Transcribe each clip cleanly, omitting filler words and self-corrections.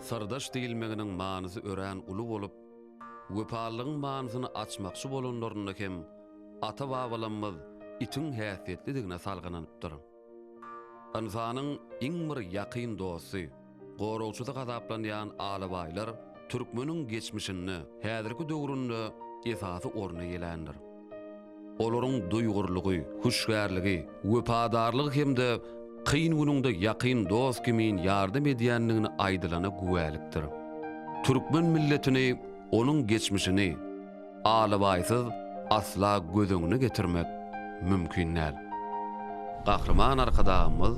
Syrdaş diýilmeginiň manysy örän uly bolup, wepalylygyň manysyny açmakçy bolanlarynda hem ata-babalarymyz itiň häsiýetlidigine salgylanypdyr. Ynsanyň iň bir ýakyn dosty, goragçysy hasaplanýan alabaýlar türkmeniň geçmişinde, häzirki döwründe esasy orny eýeländir. Olaryň duýgurlygy, hüşgärligi, wepadarlygy hem-de kyn günüňde ýakyn dost kimin ýardam edýändigini aýdylana güwälikdir. Türkmen milletini, onuň geçmişini alabaýsyz asla göz öňüne getirmek mümkin däl. Gahryman Arkadagymyz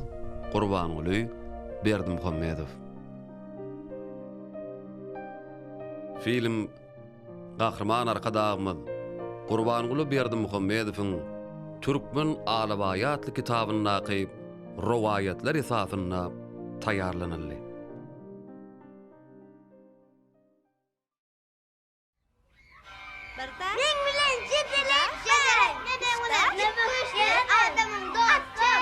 Gurbanguly Berdimuhamedow. Film Gahryman Arkadagymyz Gurbanguly Berdimuhamedowyň Türkmen alabaýy atly kitabyndaky rowaýatlar esasynda taýýarlanyldy. Meň bilen jedel etme! Adamyň dosty!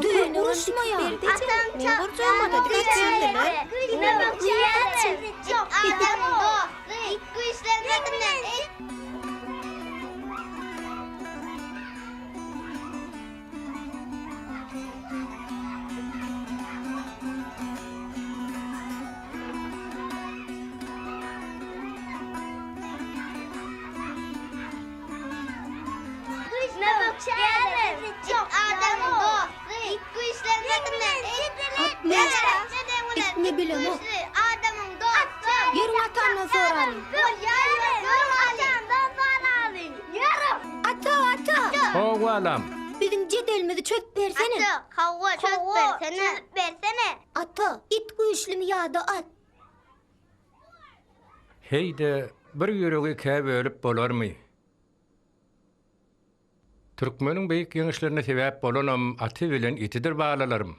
Düýn uruşmaýar. Men gurjagymada At ne bilemok. Ýörüň atamdan soralyň. Ata, ata. Hawa, balam. Biziň jedelimizi çözüp bersene. Ata, hawa, çözüp bersene. Çözüp bersene. Ata, it güýçlümi ýa-da at? Heý-de, bir ýüregi ikä bölüp bolarmy? Türkmeniň beýik ýeňişlerine sebäp bolanam aty bilen itidir balalarym.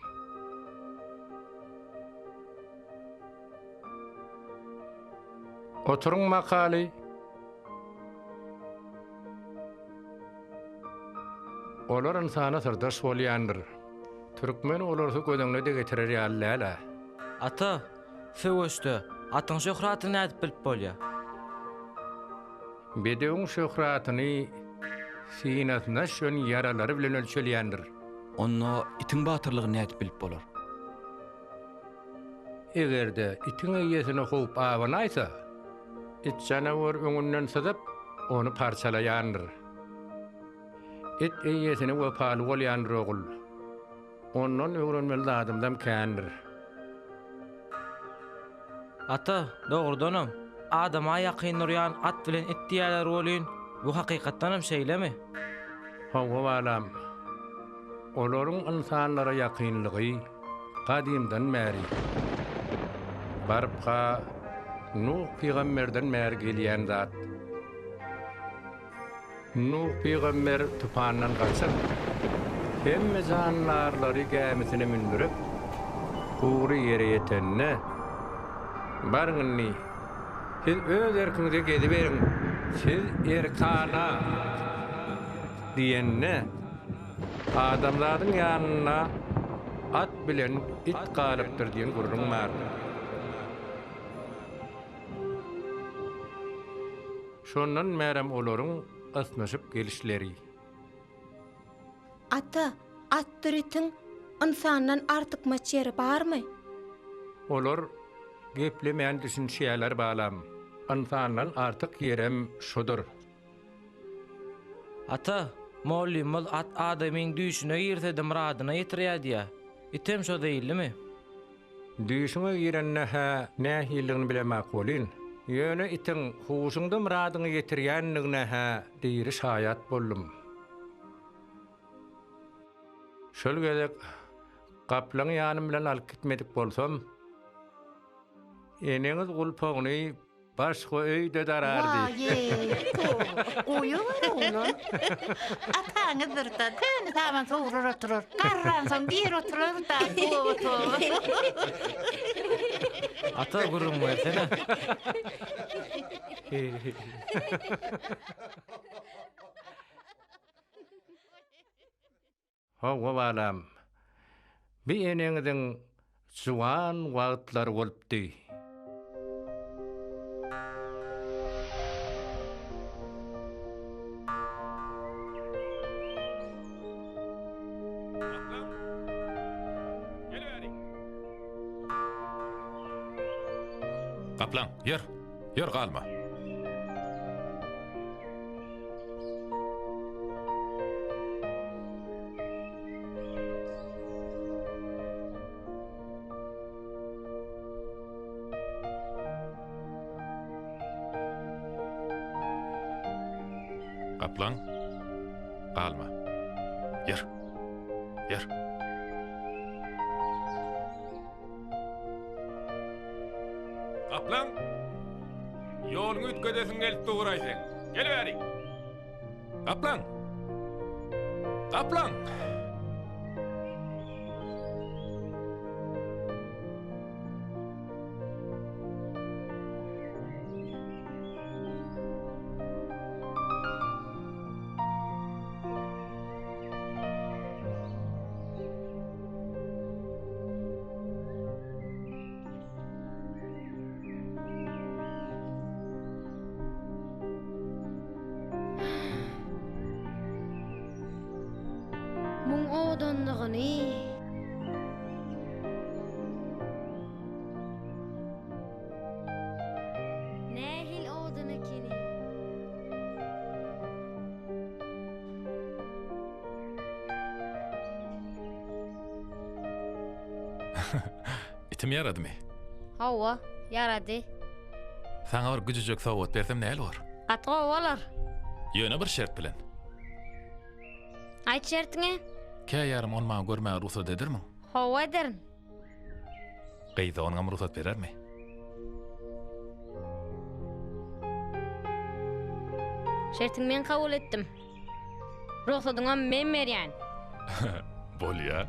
Oturyň makaly. Olar ynsana syrdaş bolýandyr. Türkmen olarsyz göz öňüne-de getirer ýaly däl-ä. Ata, söweşde atyň şöhratyny nädip bilip bolýar? Bedewiň şöhratyny synasyna düşen ýaralary bilen ölçelýändir. Onda itiň batyrlygyny nädip bilip bolar? Eger-de itiň eýesine howp abanaýsa, it janawar öňünden syzyp, ony parçalaýandyr. It eýesine wepaly bolýandyr, ogul. Ondan öwrenmeli zadymyzam kändir. Ata, dogrudanam, adama ýakyn durýan at bilen it diýýärler welin, bu hakykatdanam şeýlemi? Hawa, balam. Olaryň ynsanlara ýakynlygy gadymdan bäri, baryp-ha Nuh pygamberden bäri gelýän zat. Nuh pygamber tupandan gaçyp, hemme jandarlary gämisine mündürip, gury ýere ýetende, Baryň indi, siz öz erkiňize geziberiň, siz erkana! Diýende, adamzadyň ýanynda at bilen it galypdyr diýen gürrüň bar. Şondan bärem olaryň ysnyşyp gelişleri. Ata, atdyr itiň ynsandan artykmaç ýeri barmy? Olar geplemän düşünişýärler balam. Ynsandan artyk ýerem şudur. Ata, mollymyz at adamyň düýşüne girse-de myradyna ýetirýär diýýär. Item şo zeýillimi? Düýşüňe girende-hä nähilidigini bilemok welin, ýöne itiň huşuňda myradyňa ýetirýändigine-hä diri şaýat boldum. Şol gezek gaplaňy ýanym bilen alyp gitmedik bolsam, eneňiz gulpagyny Başga öýde darardy. Waý-eý, toba, goýaweri oglan. Ataňyzdyr-da, köne saman sowrar oturar. Garransoň bir oturar-da, toba, toba. Ata, gürrüň bersene. Hawa, balam. Bi eneňiziň juwan wagtlary bolupdy. Gaplaň! Gel bärik! Gaplaň, ýör! Ýör, galma! Gaplaň, galma. Ýör. Ýör. Gaplaň, ýoluňy üýtgedesiň gelip dur-aý seň. Gel bärik. Gaplaň! Gaplaň! Muň owadanlygyny. Nähili owadan ekeni. Itim ýaradymy? Hawa, ýarady. Saňa bir güjüjek sowgat bersem näl bor? Gaty gowy bolar. Ýöne bir şert bilen. Aýt şertiňi. Käýarym ony maňa görmäge rugsat edermiň? Hawa ederin. Gyz doganyňam rugsat berermi? Şertiňi men kabul etdim. Rugsadyňam men berýän. Bolýa.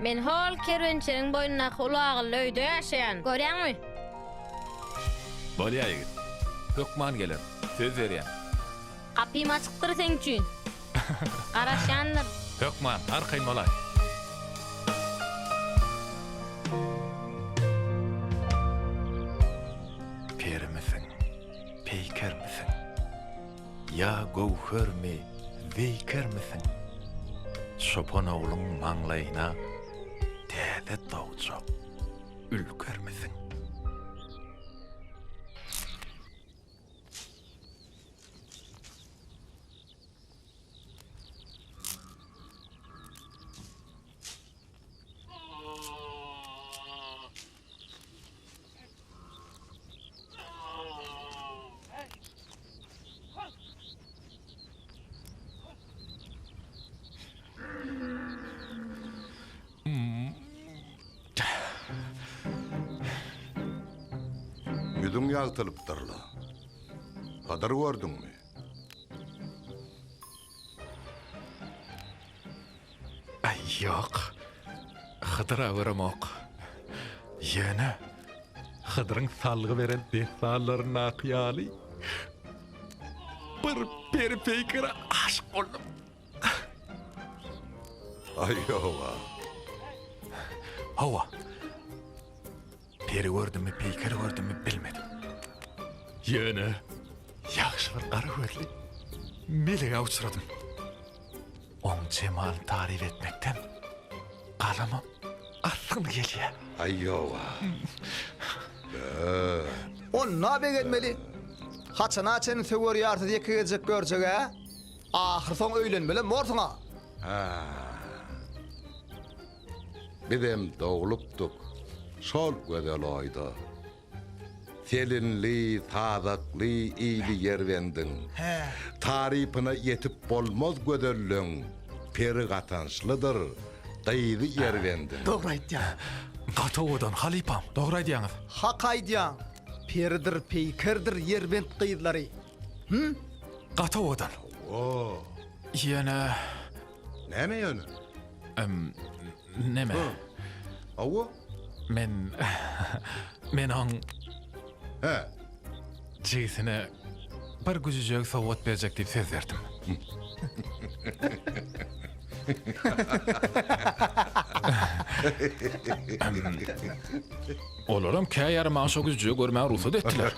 Men hol kerwençiniň boýundaky uly agylly öýde ýaşaýan. Görýäňmi? Bolýa ýigit. Hökman gelerin. Söz berýän. Gapym açykdyr seň üçin. Garaşýandyr. Hökman, arkaýyn bolaý. Perimisiň, peýkermisiň? Ýa göwhermi, zeýkermisiň? Çopan ogluň maňlaýyna täze dogjak ülkermisiň? Ýüzüň ýagtylypdyr-la. Hydyr gördüňmi? Aý, ýok. Hydyr-a göremok. Ýöne Hydyryň salgy beren dessanlaryndaky ýaly bir peri-peýkere aşyk boldum. Aý, ýog-a. Hawa. Peri gördümmi, peýker gördümmi bilmedim. Ýöne ýagşy bir gara gözli melege uçradym. Oň jemalyny taryp etmekden galamam asgyn gelýär. Aý ýoga. Bö. Onda begenmeli. Haçana çenli söwer ýarsyz ýeke gezjek görjeg-ä? Ahyrsoň öýlenmelem borsuň-a. Hä. Bizem doglupdyk şol gözel oýda. Selinli, sazakly ili Ýerbendiň. Tarypyna ýetip bolmaz gözelleň, Peri gatançlydyr gyzy Ýerbendiň. Dogry aýtýaň. Gaty owadan, halypam, dogry aýdýaňyz. Hak aýdýaň. Peridir, peýkerdir Ýerbent gyzlary. Hüm? Gaty owadan. Hawa. Ýöne. Näme ýöne? Em, neme? Hawa. Men, men oň... Hä? Jigisine bir güjüjegi sowgat berjek diýip söz berdim. Olaram käýarym maňa şo güjüjegi görmäge rugsat etdiler.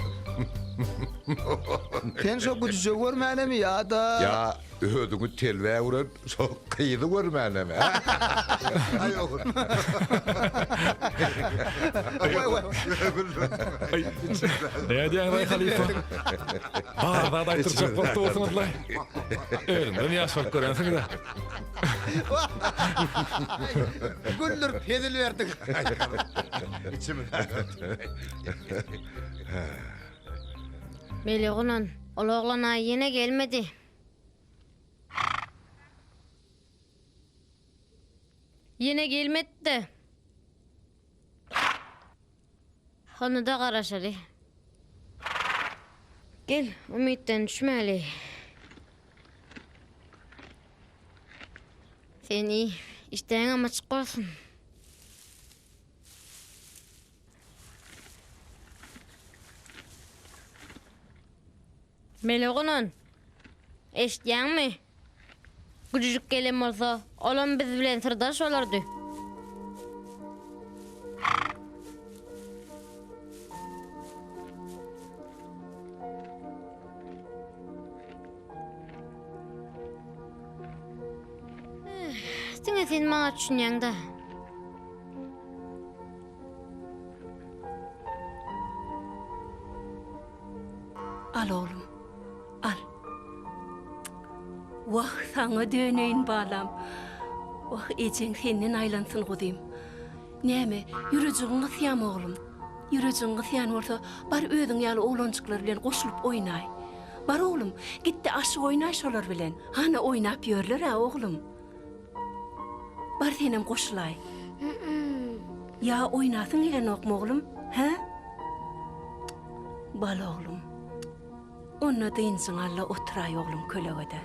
Sen şo güjüjegi görmänemi ýa-da. Ýa özüňi telbä öwren şo gyzy görmänemi, hä? Aý ogul. Nädýäňiz-aý halypa? Bar zat aýtdyrjak bolup dursuňyz-laý. Özüňizem ýaş bolup görensiňiz-ä. Güldürip hezil berdiň. Mele oglan, ol oglan-a ýene gelmedi. Ýene gelmedi-de. Onda-da garaşaly. Gel, umytdan düşmäli. Sen iý, işdäňem açyk bolsun. Mele gonan, eşidýäňmi? Güjüjik gelen bolsa, olam biz bilen syrdaş bolardy. Diňe sen maňa düşünýäň-dä. Al oglum, al. Wah, saňa döneýin balam. Wah, ejeň senden aýlansyn guzym. Näme, ýürejigiň gysýamy oglum? Ýürejigiň gysýan bolsa, bar özüň ýaly oglanjyklar bilen goşulyp oýnaý. Bar oglum, git-de aşyk oýnaý şolar bilen. Hana oýnap ýörler-ä oglum. Bar senem goşulaý. Ýa oýnasyň gelenokmy oglum, hä? Bal oglum. Onda dynjyňy al-da oturaý oglum kölegede.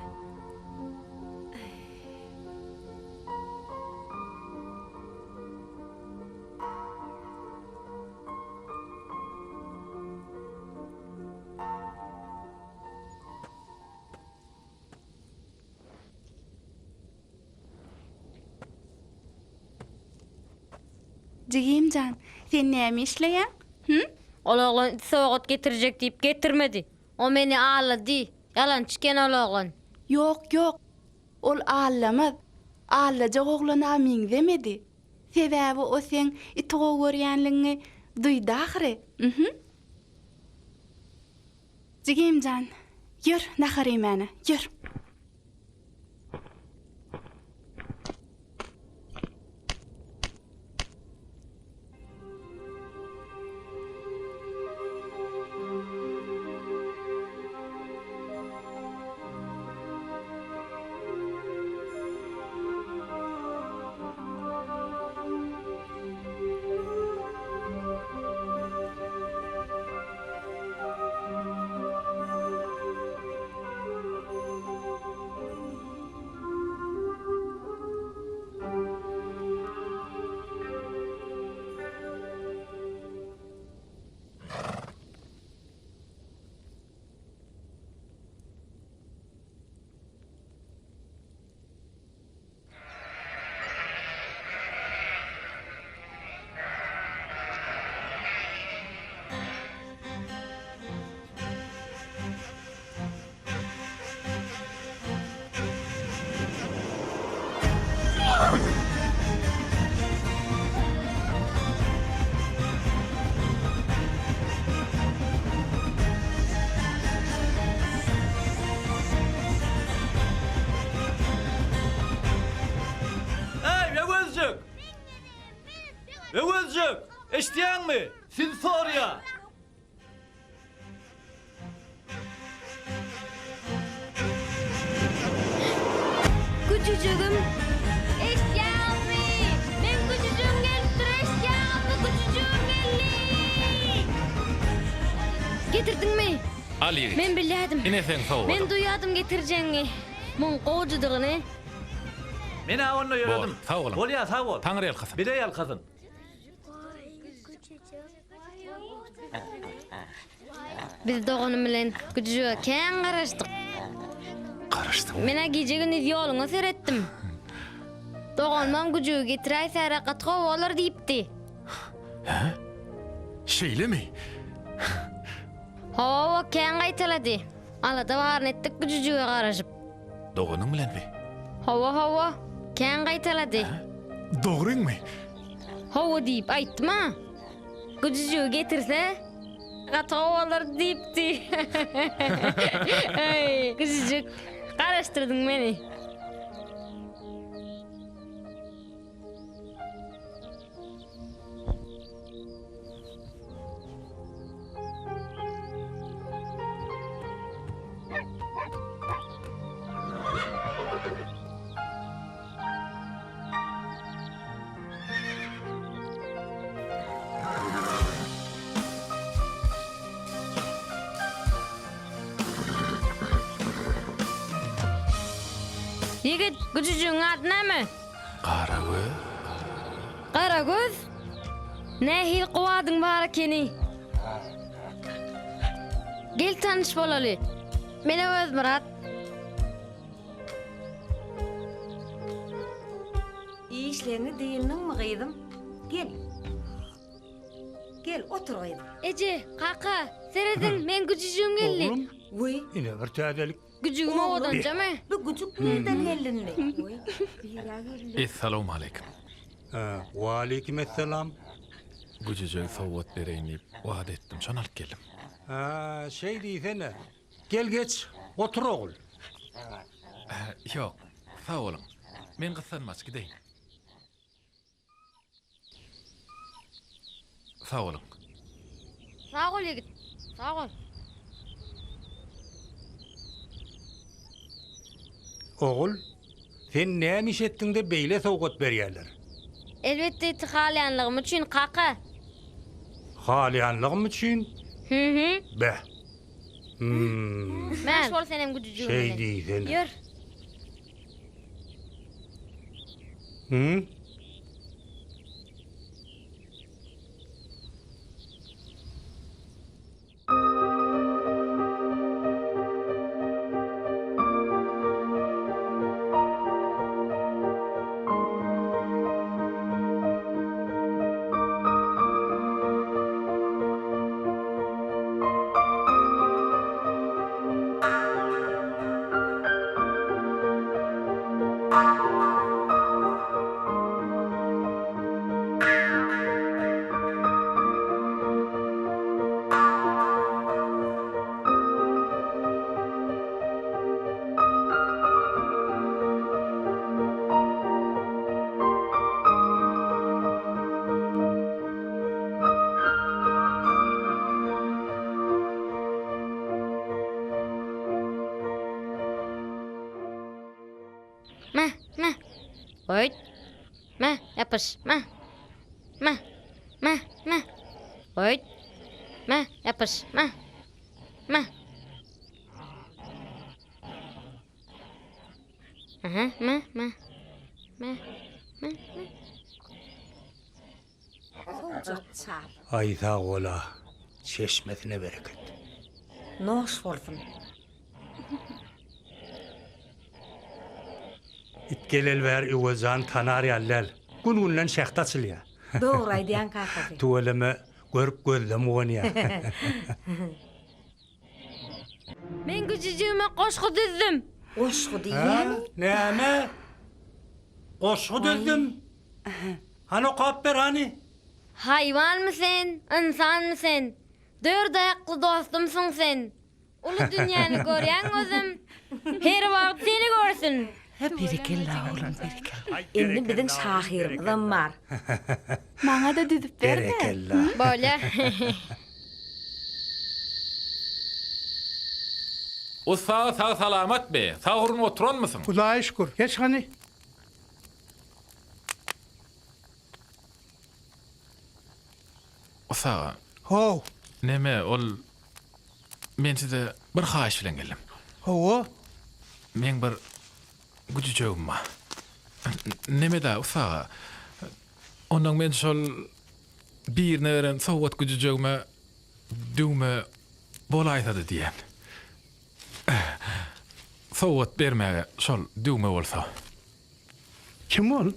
Jigim jan, sen näme işleýäň? Hü? Ol oglan it sowgat getirjek diýip getirmedi. O meni aldady. Ýalançy eken ol oglan. Ýok, ýok. Ol aldamaz. Aldajak oglana meňzemedi. Sebäbi o seň iti gowy görýänligiňi duýdy ahyry. Mhm. Jigim jan, ýör, nahar iýmäne, ýör. Eý, Öwezjik! Öwezjik! Eşidýäňmi? Sizi sorýa! Güjüjigim! Eşidýäňizmi? Meň güjüjigim gelipdir, eşidýäňizmi? Güjüjigim geldi! Getirdiňmi? Al ýigit. Men bilýärdim. Ine seň sowgadyň. Men duýýardym getirjegiňi. Muň gowujadygyny. Men-ä onda ýöredim. Bor, sag boluň. Bolýa, sag bol. Taňry ýalkasyn. Bile ýalkasyn. Biz doganym bilen güjüjege kän garaşdyk. Garaşdyň. Men-ä gije-gündiz ýoluňa seretdim. Doganymam güjügi getiräýsäre gaty gowy bolar diýipdi. Hä? Şeýlemi? Hawa, kän gaýtalady. Alada baryny etdik güjüjige garaşyp. Doganyň bilenmi? Hawa, hawa. Kän gaýtalady. Dogryňmy? Hawa diýip aýtdym-a. Güjüjigi getirse, gaty gowy bolar diýipdi. Eý, güjüjik, garaşdyrdyň meni. Ýigit, güjüjigiň ady näme? Garagöz. Garagöz? Nähili gowy adyň bar ekeni. Gel tanyş bolaly. Men Öwezmyrat. Işleňi dyndyňmy gyzym? Gel. Gel, otur gyzym. Eje, kaka, serediň, meň güjüjigim geldi. Oglum, Wiý. ine bir täzelik. Güjügim owadanjamy? Bu güjük nirden geldi indi? Wiý, birä geldi. Essalawmaleýkim. Waleýkim esselam. Güjüjegi sowgat bereýin diýip wada etdim, şony alyp geldim. Hä, şeý diýsene. Gel geç, otur ogul. Ýok, sag boluň. Men gyssanmaç gideýin. Sag boluň. Sag bol ýigit, sag bol. Ogul, sen näme iş etdiň-de beýle sowgat berýärler? Elbetde iti halaýanlygym üçin, kaka. Halaýanlygym üçin? Hü-hü. Beh. Hüm. Mäş bol senem güjüjigiň Şeý bilen. diýsene. Ýör. Hü? Mä, mä. Oýt. Mä, ýapyş. Mä. Mä. Mä, mä. Oýt. Mä, ýapyş. Mä. Mä. Aha, mä, mä. Mä, mä, mä. Sowjak çal. Aý sag bola, çeşmesine bereket. Noş bolsun. It geleli bäri Öwezjany tanar ýaly däl. Gün-günden şähdi açylýar. Dogry aýdýaň kakasy. Tüweleme görüp gözlem guwanýar. Men güjüjigime goşgy düzdüm. Goşgy diýýämi? Näme? Goşgy düzdüm? Hany okap ber hany. Haýwanmy sen, ynsanmy sen? Dört aýakly dostumsyň sen. Uly dünýäni görýän gözüm her wagt seni görsün. Berekella oglum berekella. Indi biziň şahyrymyzam bar. Maňa-da düzüp ber-de. Berekella. Bolýa. Ussa sag-salamatmy? Sag-gurun oturanmysyň? Hudaýa şükür. Geç hany. Ussa aga. How. Neme, ol Men size bir haýyş bilen geldim. Hawa. Meň bir güjüjegim bar. Neme-dä, ussa aga. Onnoň men şol birine beren sowgat güjüjegime düwme bolaýsady diýýän. Sowgat bermäge şol düwme bolsa. Kim ol?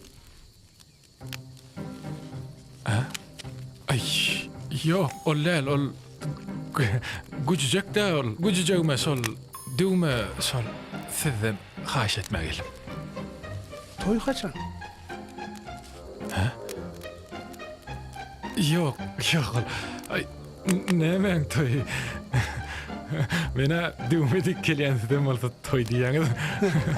Ýok, ol däl, ol güjüjek-dä ol. Güjüjegime şol düwme şol sizden haýyş etmäge geldim. Toý haçan? Hä? Ýok, ýok ol. Aý, nämäň toýy? Men-ä düwme diýip gelýän sizem bolsa toý diýýäňiz.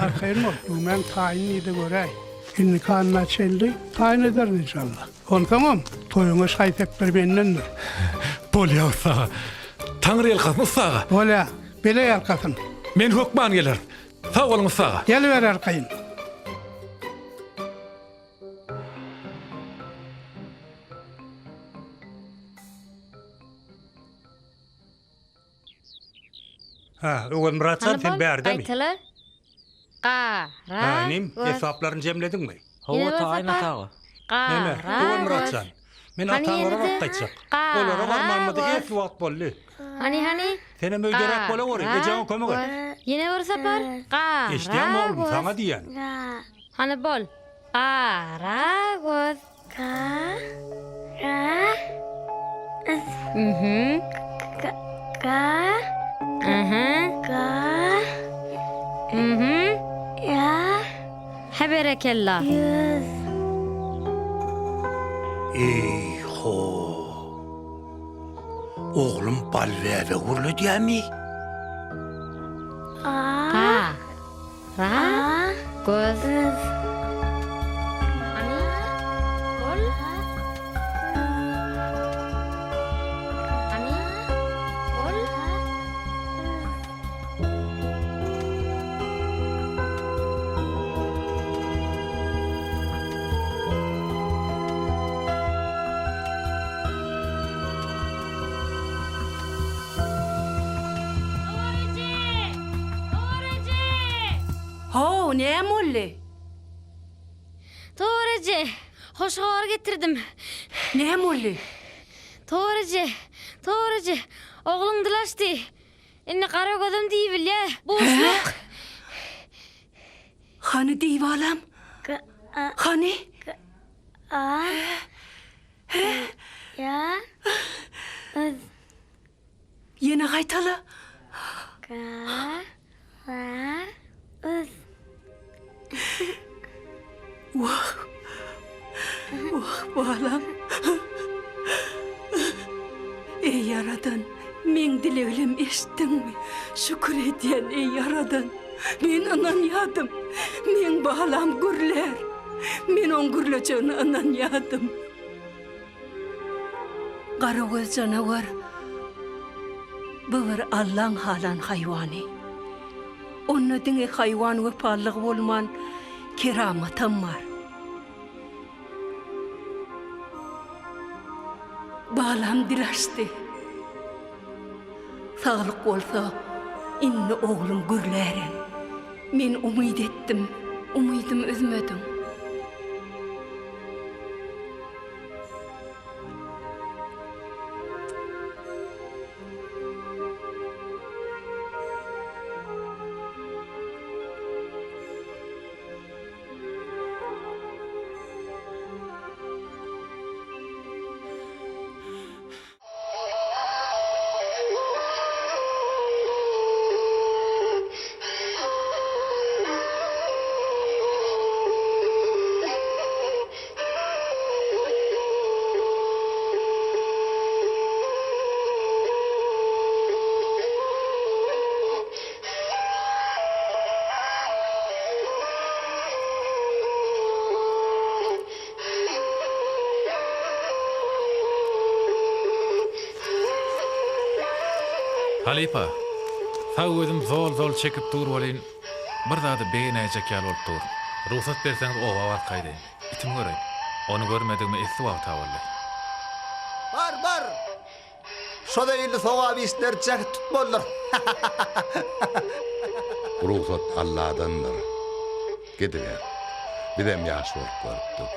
Arkaýyn bol, düwmäň taýyn diý-de göräý. Indiki anna çenli taýyn ederin enşalla. Onsoňam, toýuňa şaý-sepler mendendir. Bolýa ussa aga. Taňry ýalkasyn ussa aga. Bolýa, bele ýalkasyn. Men hökman gelerin. Sag boluň ussa aga. Geliber arkaýyn. Ha, Öwezmyrat jan sen bärdemi? Gaýtala. Ga, ra. Ha, inim, göz. hesaplaryny jemlediňmi? Hawa, taýyn ata aga. Ga, Neme, ra, Öwezmyrat göz. jan, men Hany ataňlara ýene-de? baryp gaýtjak. Ga, Olara ra, barmanyma-da göz. esli wagt boldy. Hany, hany. Senem öýderäk bolaweri, Ga, ejeňe kömek et. göz. Ýene bir sapar. Ga, ra, Eşidýäňmi oglum, göz. saňa diýýän. Hany bol. Ga, ra, göz. Ga ra z. Mhm. Ga ga. Aha. Ga. Mhm. Ya. Hä berekella. Ýüz. Eý-ho! Oglum Balbäbek gürledýämi? A. Ga. Ra. Göz. Hany. Bol. Hany. Bol. How, näme boldy? Tor eje, hoş habar getirdim. Näme boldy? Tor eje, Tor eje, ogluň dil açdy. Indi gara gözem diýibilýä. Buşluk. Hany diý balam? Hany? A. Ýa. Yz. Ýene gaýtala. Ga. Ra. Yz. Wah. Wah, balam. Eý, Ýaradan, meň dileglem eşitdiňmi? Şükür edýän, eý, Ýaradan. Men ynanýadym. Meň balam gürlär. Men oň gürlejegine ynanýadym. Garagöz janawar bu bir Allaň halan haýwany. Onda diňe haýwan wepalylygy bolman, keramatam bar. Balam dil açdy. Saglyk bolsa, indi oglum gürlärem. Men umyt etdim, umydymy üzmediň. Halypa, sag gözüm zol-zol çekip dur welin, bir zada begenäýjek ýaly bolup dur. Rugsat berseňiz oba baryp gaýdaýyn. Itimi göreýin. Ony görmedigime esli wagt-a boldy. Bar, bar! Şo zeýilli sogap işleri jäht tutmalydyr. Rugsat Alladandyr. Gidiber. Bizem ýaş bolup görüpdik.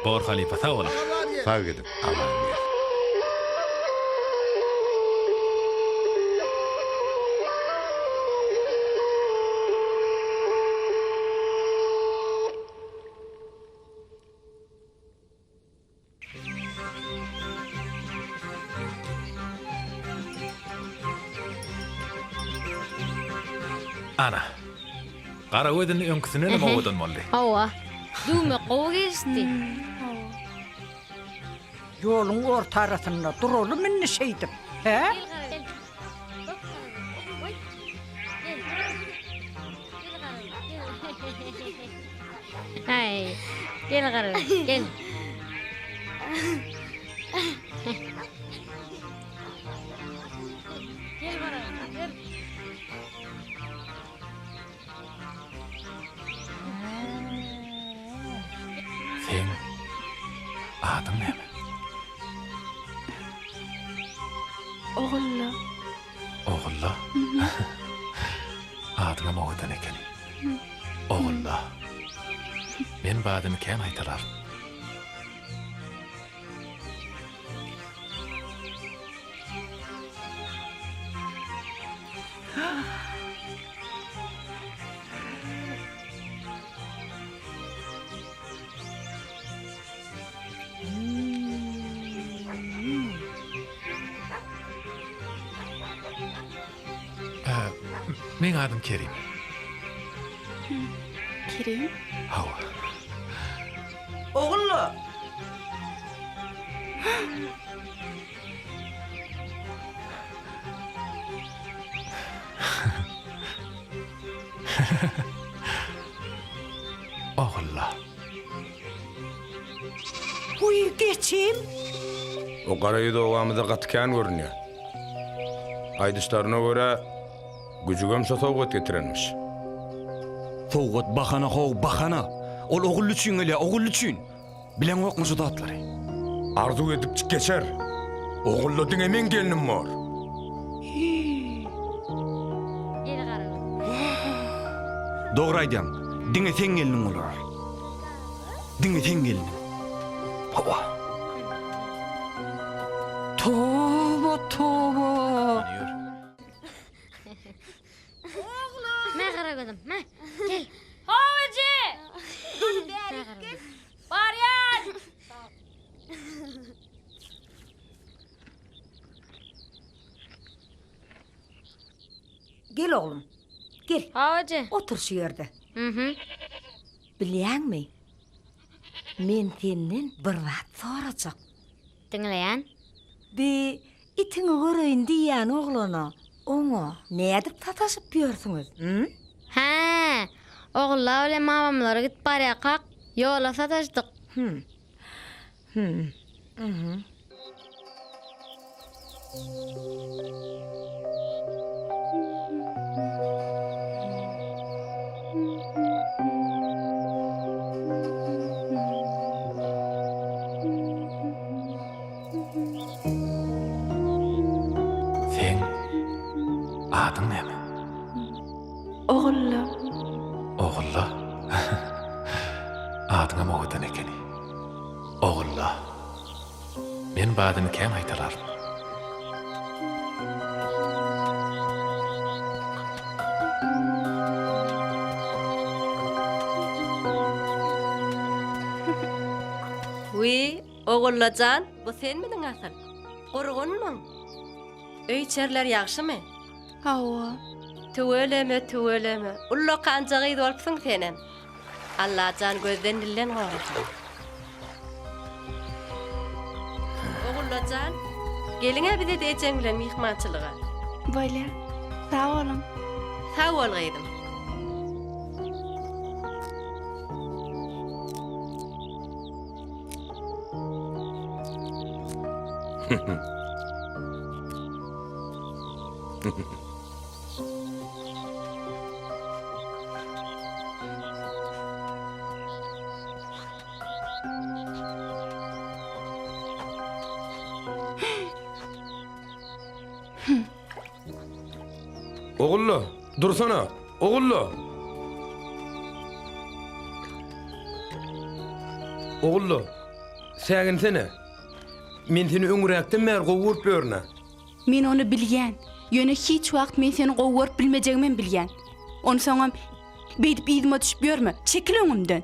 Bor halypa sag boluň. Sag gidip aman gel. Ana. Garagöz indi öňküsindenem owadan boldy. Hawa. Düwmek gowy gelişdi. Ýoluň ortarasynda duralymy indi şeýdip, hä? Aý, gel Garagöz, gel. Gel Garagöz, gel. Seň adyň näme? Ogulla. Ogulla? Adyňam owadan ekeni. Ogulla. Men bu adyny kän gaýtalaryn. Meň adym Kerim. Kerim? Hawa. Ogulla! Ogulla. Huý, geçim! O gara ýüz obamyzda gaty kän görünýär. Aýdyşlaryna görä, güjügem şo sowgat getirenmiş. Sowgat bahana how, bahana! Ol ogully üçin gelýär, ogully üçin! Bileňokmy şu zatlary? Arzuw edipjik geçer. Ogulla diňe meň gelnim bor. Dogry aýdýaň. Diňe seň gelniň bolar ol. Diňe seň gelniň. Hawa. Toba, toba. Mä Garagözüm, mä. Gel. How eje! Barýan! Gel oglum. Gel. How eje. Otur şu ýerde. Mhm. Bilýäňmi? Men senden bir zat sorajak. Diňleýän. Bi itiňi göreýin diýýän oglana, oňa nädip sataşyp ýörsüňiz, hü? Hä, Ogulla bilen mamamlara gidip barýarkak, ýola sataşdyk. Hüm. Hüm. Mhm. Seň adyň näme? Ogulla. Ogulla? Adyňam owadan ekeni. Ogulla. Men bu adyny kän gaýtalaryn. Wiý, Ogulla jan, bu senmidiň asyl? Gurgunmyň? Öý-içeriler ýagşymy? Hawa. Tüweleme, tüweleme, ullakanja gyz bolupsyň senem. Allajan gözden-dilden gorasyn. Ogullajan, geliň-ä bize-de ejeň bilen myhmançylyga. Bolýar. Sag boluň. Sag bol gyzym. Ogulla, dursana! Ogulla! Ogulla, säginsene! Men seni öňräkden bäri gowy görüp ýörün-ä. Men ony bilýän. Ýöne hiç wagt men seni gowy görüp bilmejegimem bilýän. Onsoňam, beýdip yzyma düşüp ýörme. Çekil öňümden.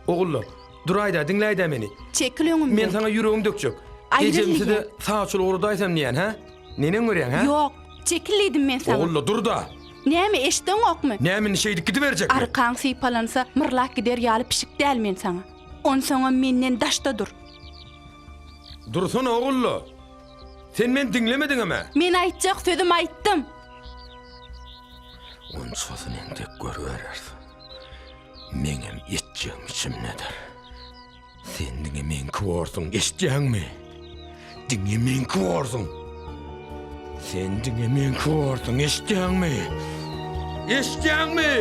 Ogulla, duraý-da, diňläý-dä meni. Çekil öňümden. Men saňa ýüregimi dökjek. Aýryl Ejemsi-de diýýän. saçyl ugradaýsam diýýän, hä? Neneň görýäň, hä? Ýok, çekil diýdim men saňa. Ogulla, dur-da! Näme, eşdeňokmy? Näme indi şeýdip gidiberjekmi? Arkaň sypalansa, myrlap gider ýaly pişik däl men saňa. Onsoňam menden daşda dur. Dursana, Ogulla! Sen meni diňlemediňem-ä. Men aýtjak sözümi aýtdym. Onçasyny entek görübereris. Meňem etjegim içimdedir. Sen diňe meňki borsuň, eşitýäňmi? Diňe meňki borsuň. Sen diňe meňki borsuň, eşitýäňmi? Eşitýäňmi?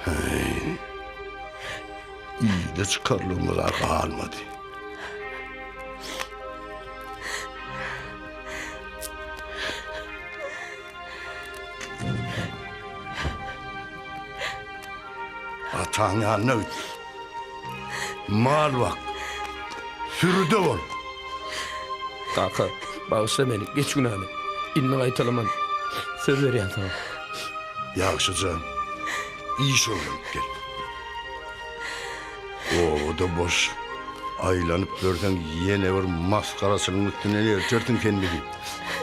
Heý, ile çykarlygymyz-a galmady. Ataň ýanyna git. Mal bak. Sürüde bol. Kaka, bagyşla meni, geç günämi. Indi gaýtalaman. Söz berýän saňa. Ýagşyja iş öwrenip gel. Obada boş aýlanyp ýörseň ýene bir masgaraçylygyň üstünden eltersiň sen bizi.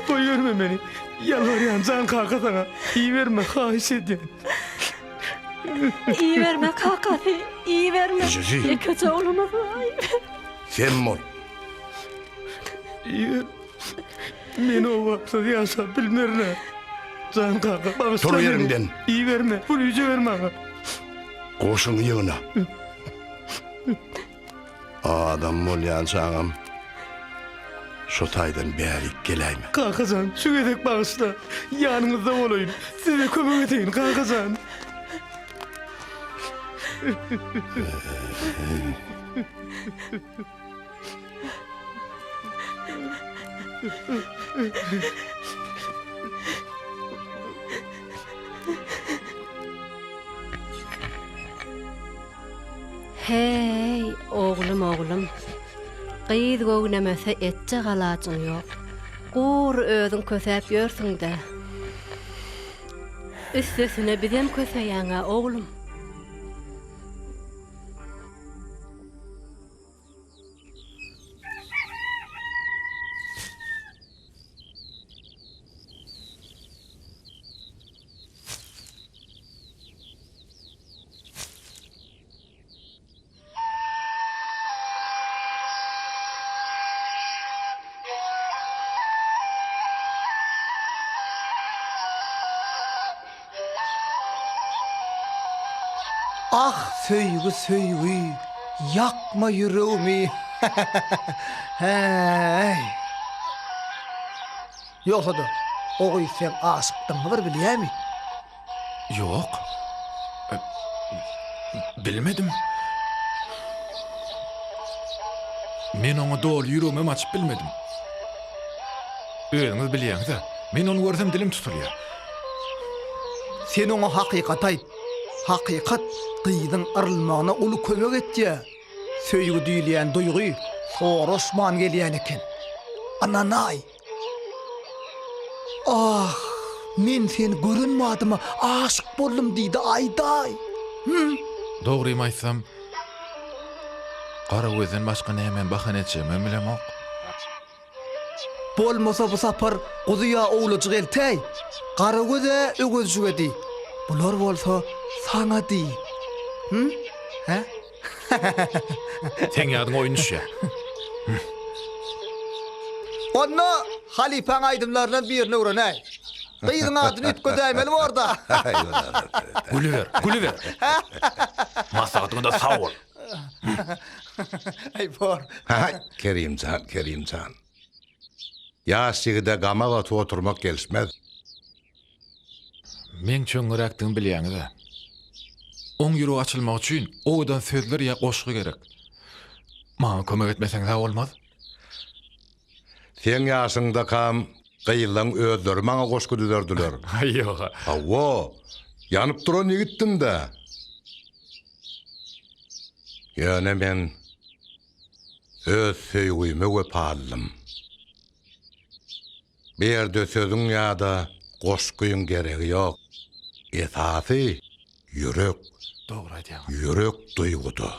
Goýberme meni. Ýalbarýan jan kaka saňa. Iberme, haýyş edýän. Iberme kakasy, iberme. Ejesi. Ýekeje oglumyz bar. Sem bol. Iber. Men obapsyz ýaşap bilmerin-ä. Jan kaka, bagyşla Tur meni. ýeriňden. Iberme, pulyja ber maňa. Goşuňy ýygna. Adam bolýançaňam şo taýdan bärik geläýme. Kaka jan, şu gezek bagyşla. Ýanyňyzda bolaýyn. Size kömek edeýin, kaka jan. Heý, oglum, oglum. Gyz göwnemese etjek alajyň ýok. Gury özüň kösäp ýörsüň-dä. Üstesine bizem köseýäň-ä, oglum. Ah söýgi söýgi ýakma ýüregimi Häý. Ýogsa-da o gyz seň aşykdygyňy bir bilýämi? Ýok. Bilmedim. Men oňa doly ýüregimem açyp bilmedim. Özüňiz bilýäňiz-ä, men ony görsem dilim tutulýar. Sen oňa hakykaty aýt. Hakykat gyzyň yrylmagyna uly kömek etýär. Söýgi diýilýän duýgy soraşman gelýän eken. Ynanaý. Ah, men seni gören badyma aşyk boldum diýdi aýdaý. Hüm. Dogrymy aýtsam, Garagözden başga nämäni bahana etjegimem bilemok. Bolmasa bu sapar guzy ýa owlajyk eltäý. Garagöz-ä öwezjige diý. Bular bolsa saňa diý. Hüm? Hä? Seň ýadyňa oýun düşýär. Onda halypaň aýdymlaryndan birini öwrenäý. Gyzyň adyny üýtgedäýmeli bor-da. Gülüber, gülüber. Maslahatyňa-da sag bol. Aý bor. Haý, Kerimjan, Kerimjan. Ýaş ýigide gama batyp oturmak gelişmez. Meň çöňňeräkdigimi bilýäňiz-ä. Oň ýüregi açylmagy üçin owadan sözler ýa goşgy gerek. Maňa kömek etmeseňiz-ä bolmaz. Seň ýaşyňdakam gyzlaň özleri maňa goşgy düzerdiler. Aý, ýog-a. Hawa, ýanyp duran ýigitdim-dä. Ýöne men öz söýgüme wepalydym. Bu ýerde sözüň ýa-da goşgyň geregi ýok. Esasy ýürek. Dogry aýdýaňyz. Ýürek duýguda.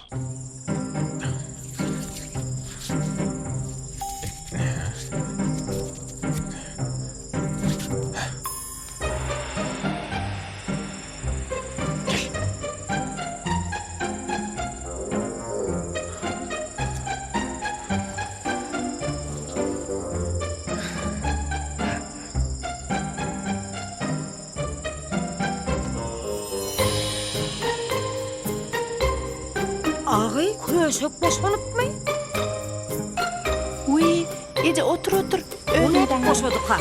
Agy, köşek boşanypmy? Wiý, eje otur otur. Özüň boşadyk ha.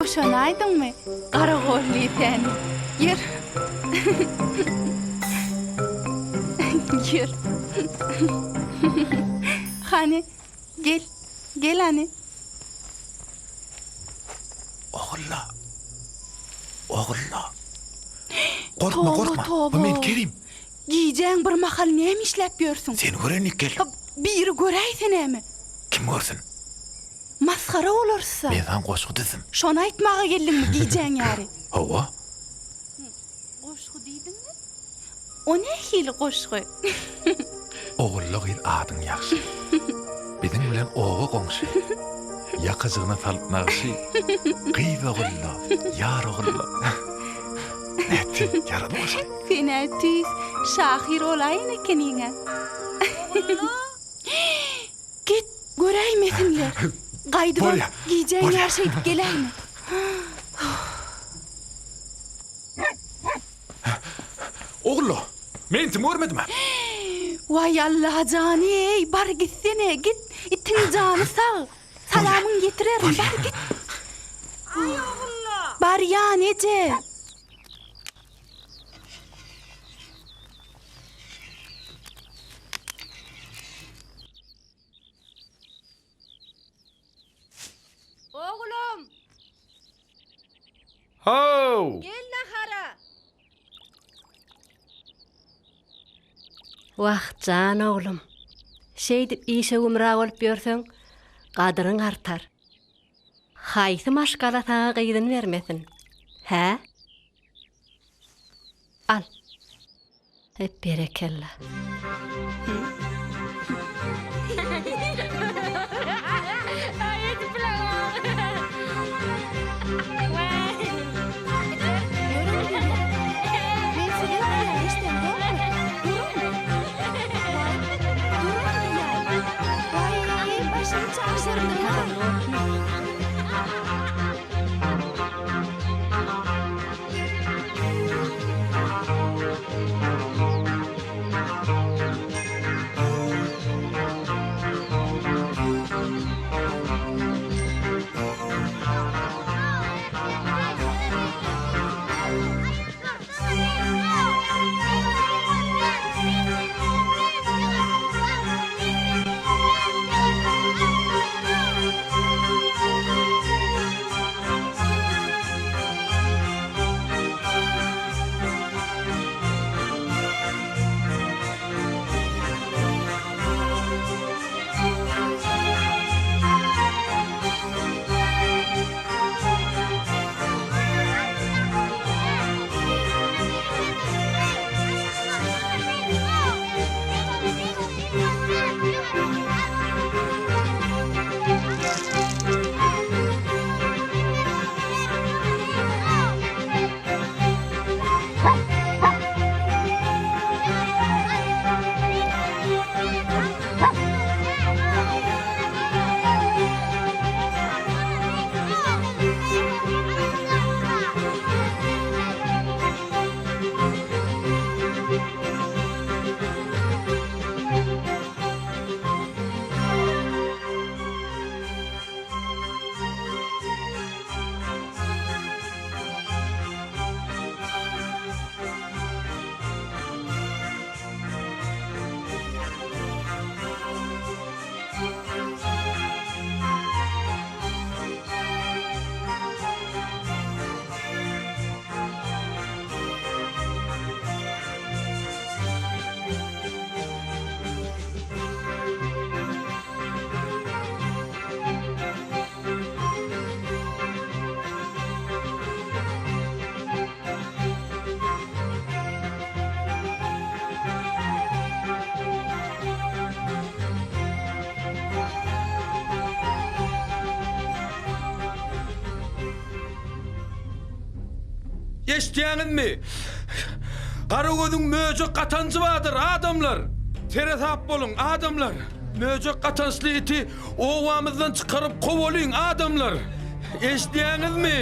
Boşanaýdyňmy, garagol diýsäni. Ýör. Ýör. Hany, gel, gel hany. Ogulla. Ogulla. Gorkma, gorkma. Bu men Kerim. Gijäň bir mahal näme işläp ýörsüň? Seni görenlik geldim. Biri göräýse näme? Kim görsün? Masgara bolarys-a. Men saňa goşgy düzdüm. Şony aýtmaga geldiňmi gijäň ýary? Hawa. Goşgy diýdiňmi? O nähili goşgy? Ogulla gyz adyň ýagşy. Biziň bilen oba goňşy. Ýakajygyna salyp nagşy. Gyz ogulla, ýar ogulla. Nätdi, ýarady goşgy. Sen-ä tüýs şahyr bolaýan ekeniň-ä. Git, göräýmesinler. Gaýdybam gijäň ýary şeýdip geläýme. Ogullo, men itimi görmedim-ä. Waý Allajan-eý, bar gitsene, git, itiň jany sag. Salamyňy ýetirerin, bar git. Aý Ogullo! Barýan eje. Oglum! How! Gel nahara! Wah, jan oglum. Şeýdip işe gümra bolup ýörseň, gadyryň artar. Haýsy maşgala saňa gyzyny bermesin? Hä? Al. Hep berekella. Eşidýäňizmi? Garagözüň möjek gatanjy bardyr, adamlar! Seresap boluň, adamlar! Möjek gatançly iti obamyzdan çykaryp kowalyň, adamlar! Eşidýäňizmi?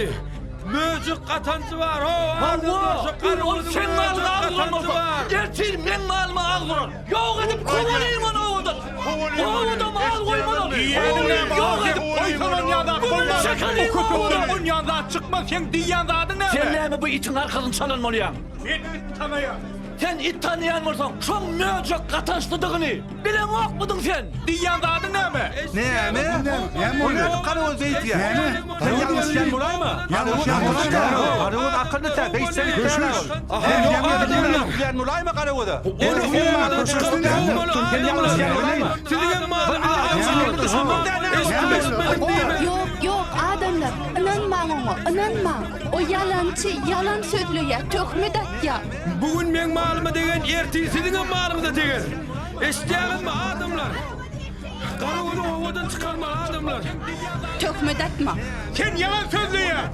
Möjek gatanjy bar, ho, adamlar! Şo Garagözüň möjek gatanjy bar! Ertir meň malyma agyz urar! Ýok edip kowalyň ony obadan! Obada mal goýmaly ony! Ýok edip Gümüni çekeliň obadan! Onýan zat çykmaz, seň diýýän zadyň näme? Sen näme bu itiň arkasyny çalan bolýaň? Men it tanaýan. Sen it tanaýan bolsaň, şoň möjek gatançlydygyny bileňokmydyň sen? Diýýän zadyň näme? Näme? Näme O nädip Garagöz beýdýär? Näme? Sen ýalňyşýan bolaýma? Garagöz akylly tä, beýtseň it däl ol. Sen ýalňyşýan bolaýma Garagöze? Ony obadan çykaryp kowmaly, adamlar! Siziňem malyňyzy Eşitmedim diýme! Ýok, ýok, adamlar, ynanmaň oňa, ynanmaň. O ýalançy, ýalan sözleýär, töhmet atýar. Bu gün meň malyma degen ertir siziňem malyňyza deger. Eşidýäňizmi, adamlar? Garagözi obadan çykarmaly, adamlar! Töhmet atma. Sen ýalan sözleýäň!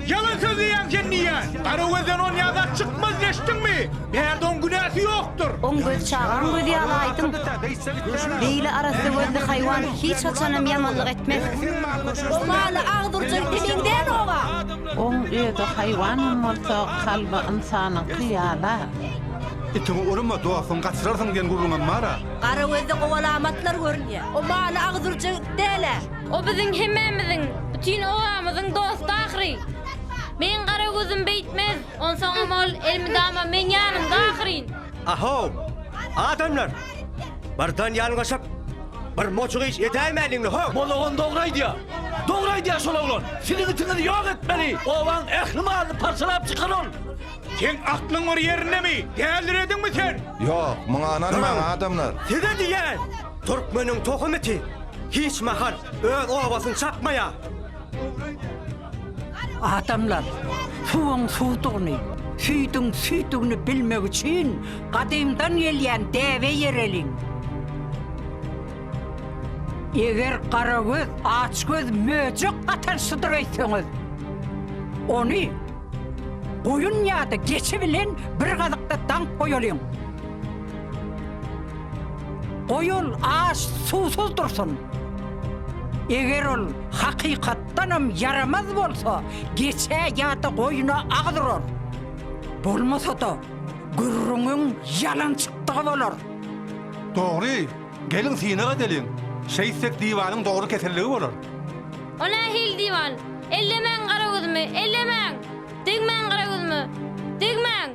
Ýalan sözleýäň sen diýýän! Garagözden onýa zat çykmaz, eşitdiňmi? Bärde oň günäsi ýokdur. Oň gözi çagaň gözi ýaly aýdyň. Beýle arassa gözli haýwan hiç haçanam ýamanlyk etmez. O maly agdyrjak ite meňzänok-a. Oň özi haýwanam bolsa, kalby ynsanyňky ýala. Itiňi urma, dostuňy gaçyrarsyň diýen gürrüňem bar-a. Garagözde gowy alamatlar görünýär. O maly agdyrjak it däl-ä. O biziň hemmämiziň, bütin obamyzyň dosty ahyry. Meň Garagözüm beýtmez. Onsoňam ol elmydama meň ýanymda ahyryn. Ahow, adamlar! Birden ýalňyşyp, bir mojuk iş edäýmäliň-le, how! Bol ogan dogry aýdýar. Dogry aýdýar şol oglan. Siziň itiňizi ýok etmeli. Obaň ähli malyny parçalap çykar ol. Seň aklyň bir ýerindemi? Dälirediňmi sen? Ýok, muňa ynanmaň, adamlar. Size diýýän, türkmeniň tohum iti hiç mahal öz obasyny çapmaýar. Adamlar, suwuň suwdugyny, süýdüň süýdügini bilmek üçin gadymdan gelýän däbe eýereliň. Eger garagöz, açgöz möjek gatançlydyr öýtseňiz, ony goýun ýa-da geçi bilen bir gazykda daňyp goýalyň. Goý ol aç, suwsuz dursun. Eger ol hakykatdanam ýaramaz bolsa, geçä ýa-da goýuna agyz urar. Bolmasa-da, gürrüňiň ýalan çykdygy bolar. Dogry, geliň synag edeliň. Şeýtsek diwanyň dogry keselligi bolar. O nähili diwan? Ellemäň garagözümi, ellemäň! Degmäň garagözüme, degmäň!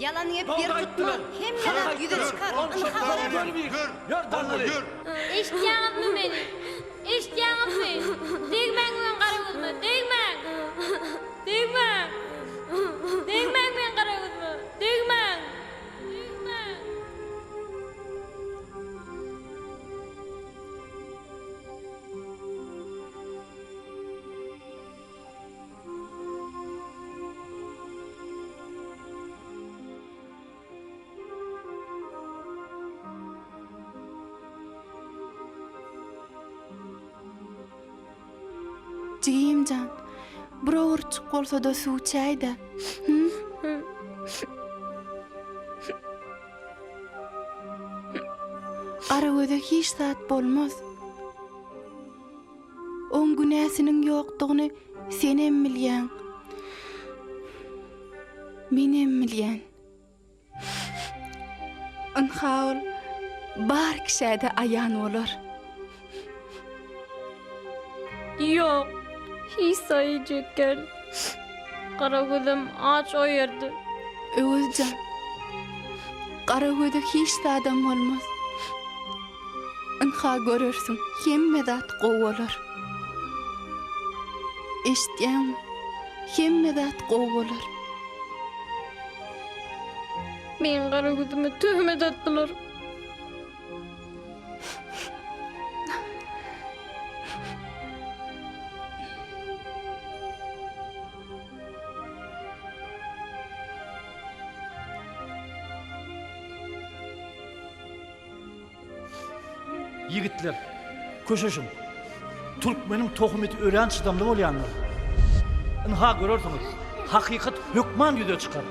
Ýalan gep ýer tutmaz, hemme zat ýüze çykar, ynha görersiň. Eşitýäňizmi meni? Eşitýäňizmi? Degmäň meň gara gözüme, degmäň! Degmäň! Degmäň meň gara gözüme, degmäň! Degmäň! Jigim jan, bir owurtjyk bolsa-da suw içäý-dä. Hü? Garagöze hiç zat bolmaz. Oň günäsiniň ýokdugyny senem bilýäň. Menem bilýän. Ynha ol bar kişä-de aýan bolar. Ýok, hiç saýyjak gel. Garagözem aç o ýerde. Öwez jan, Garagöze hiç zadam bolmaz. Ynha görersiň, hemme zat gowy bolar. Eşitýäňmi? Hemme zat gowy bolar. Meň gara gözüme töhmet atdylar. Ýigitler, köşeşiň. Türkmeniň tohum iti örän çydamly bolýandyr. Ynha görersiňiz, hakykat hökman ýüze çykar.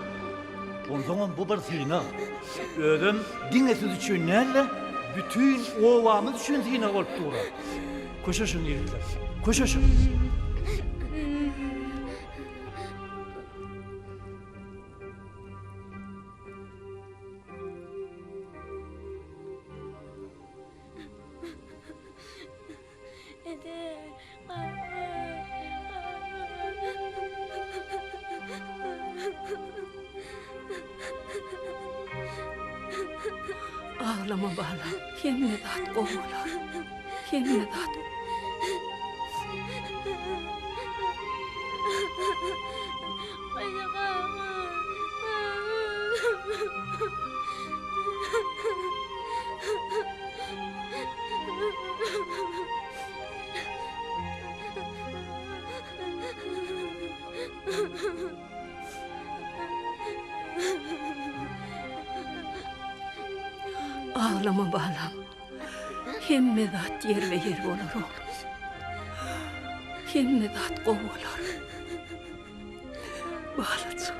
Onsoňam bu bir synag. Özem diňe siz üçin däl-de, bütin obamyz üçin synag bolup dur-a. Köşeşiň ýigitler, köşeşiň. Aglama balam, hemme zat gowy bolar. Hemme zat. Aglama balam. Hemme zat ýerbe-ýer bolar oglum. Hemme zat gowy bolar. Balajygym.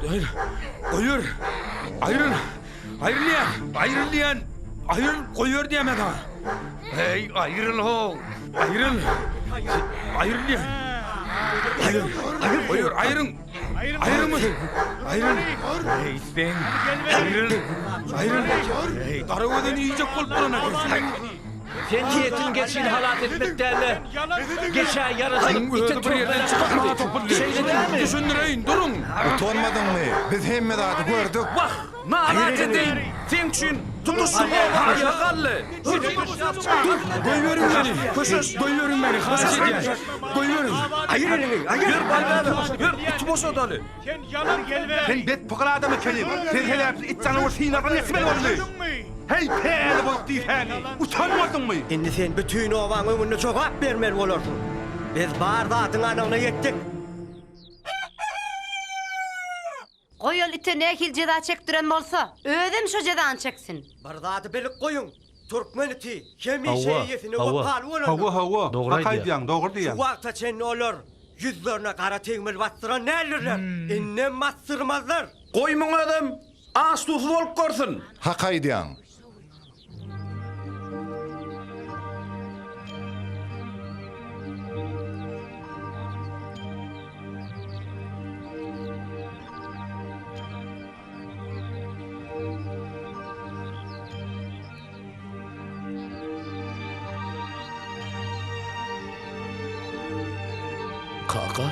Aýryl. Goýber. Aýryl. Aýryl diýýän. Aýryl diýýän. Aýryl, goýber diýýän men saňa. Heý, aýryl how. Aýryl. Aýryl diýýän. Aýryl. Aýryl, goýber, aýryň. Aýryň muny. Aýryl. Heý, sen. Aýryl. Aýryl. Heý, Garagözüni iýjek bolup duran eken. Sen niýetiň geçini halas etmek däl-de, geçä ýaraşyp, ite töhmet atmakdy. Şeýle dälmi? Düşündireýin, duruň! Utanmadyňmy? Biz hemme zady gördük. Wah, nalaç edeýin! Seň üçin tutuş şu oba aýaga galdy. Dur, goýberiň meni! Köşeş, goýberiň meni, haýyş edýän! Goýberiň! Aýyr eliňi, aýyr! Ýör, Baýbäbek, ýör, iti boşadaly! Sen bet pygyl adam ekeniň. Sen sebäpli it janawar synagdan geçmeli boldy. Heý, päli bozuk diýsäni, utanmadyňmy? Indi sen bütin obaň öňünde jogap bermeli bolarsyň. Biz bar zadyň anygyna ýetdik. Goý ol ite nähili jeza çekdiren bolsa, özem şo jezany çeksin. Bir zady bilip goýuň, türkmen iti hemişe Hawa, eýesine hawa. wepaly bolandyr. Hawa, hawa. Dogry Hak aýdýaň. aýdýaň, dogry diýýäň. Şu wagta çenli olar ýüzlerine gara tegmil basdyran däldirler, indem basdyrmazlar. Goý muň özem aç-susuz bolup görsün. Hak aýdýaň. Kaka?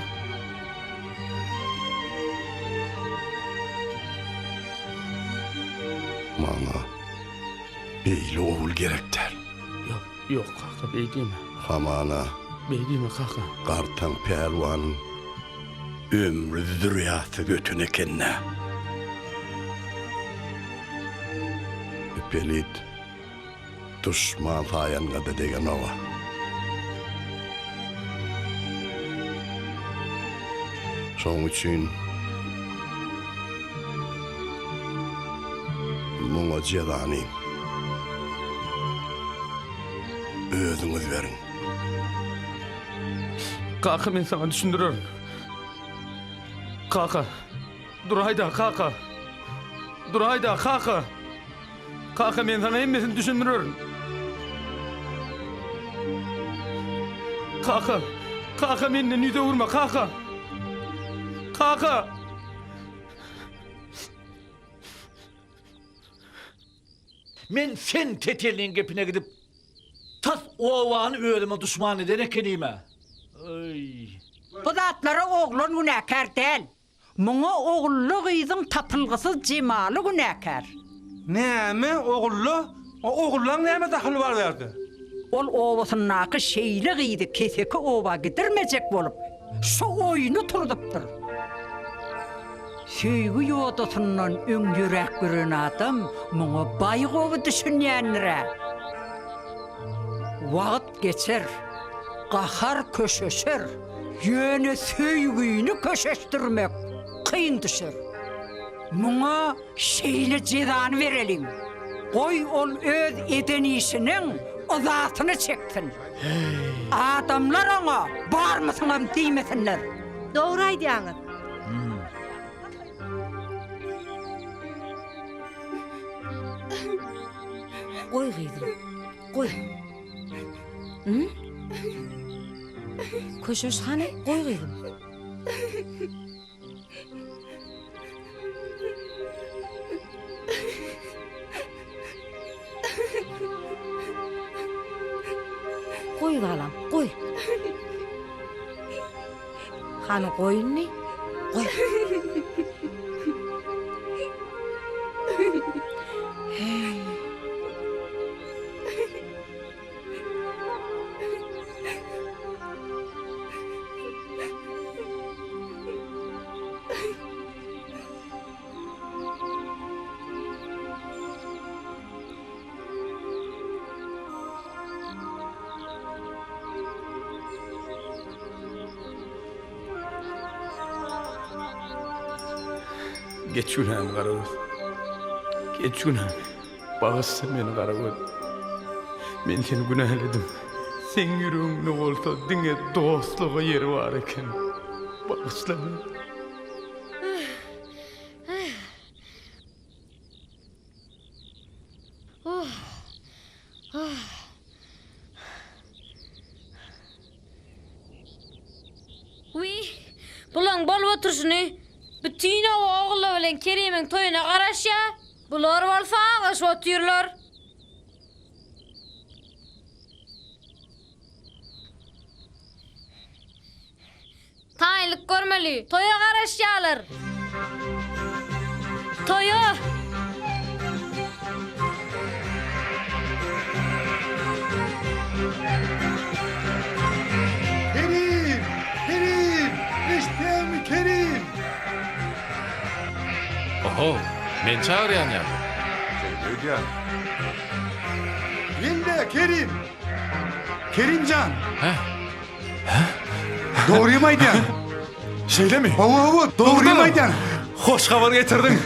Maňa beýle ogul gerek däl. Ýok, ýok kaka, beý diýme. Hamana. Beý diýme kaka. Gartaň pälwanyň ömri zürýatsyz öten eken-dä. Pelit duşman saýanyňa-da degenog-a. Şonuň üçin muňa jezany özüňiz beriň. Kaka men saňa düşündirerin. Kaka. Duraýda kaka. Duraýda kaka. Kaka men saňa hemmesini düşündirerin. Kaka. Kaka menden ýüz öwürme kaka. Kaka. Men sen tetelliň gepine gidip, tas obany özüme duşman eden ekenim-ä. Öý. Bu zatlara oglan günäkär däl. Muňa Ogulla gyzyň tapylgysyz jemaly günäkär. Näme, Ogulla? Ogullaň näme dahyly bar bu ýerde? Ol obasyndaky şeýle gyzy keseki oba gidirmejek bolup, şu oýny turzupdyr. Söýgi ýodasyndan öň ýöräp gören adam muňa baý gowy düşünýändir-ä. Wagt geçer, gahar köşeşer, ýöne söýgini köşeşdirmek kyn düşer. Muňa şeýle jezany bereliň, goý ol öz eden işiniň yzasyny çeksin. Adamlar oňa barmysyňam diýmesinler. Dogry aýdýaňyz. Goý gyzym, goý. Hı? Köşeş hany, goý gyzym. Goý balam, goý. Hany goý indi. Goý. Hey. Geç günämi Garagöz. Geç günämi. Bagyşla meni Garagöz. Men seni günäledim. Seň ýüregiňde bolsa diňe dostluga ýeri bar eken. Bagyşla meni. Wiý, bulaň bolup oturyşyny! Bütin oba Ogulla bilen Kerimiň toýuna garaşýa, bular bolsa aglaşyp otyrlar. Taýynlyk görmeli. Toýa garaşýarlar. Toýa! Kerim! Kerim! Eşitýäňmi, Kerim? Oho, meni çagyrýan ýaly. Şeýle öýdýän. Gel-de, Kerim! Kerim jan! Hä? Dogrymy aýdýaň? Şeýlemi? Hawa, hawa, dogrymy aýdýaň. Hoş habar getirdiň.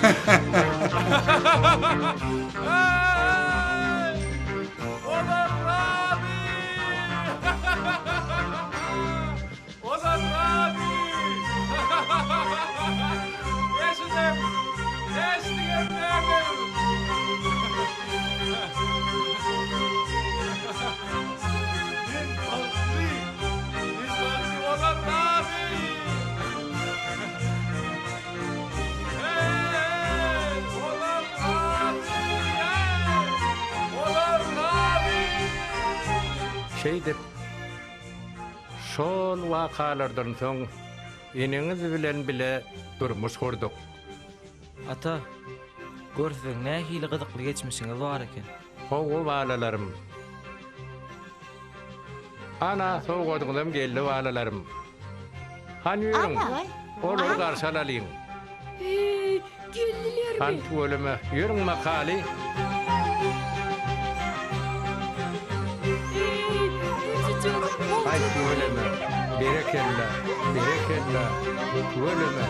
Men bagtly! Men bagtly! Olar razy! Hey! Olar razy! Hey! Olar razy! Şeýdip, Şol wakalardan soň eneňiz bilen bile durmuş gurduk. Ata, gör siziň nähili gyzykly geçmişiňiz bar eken. Hawa balalarym. Ana, sowgadyňyzam geldi balalarym. Hany ýörüň, olary garşy alalyň. Heý, geldilermi? Hany tüweleme, ýörüň makaly. Heý, güjüjek, Aý tüweleme, berekella, berekella, tüweleme.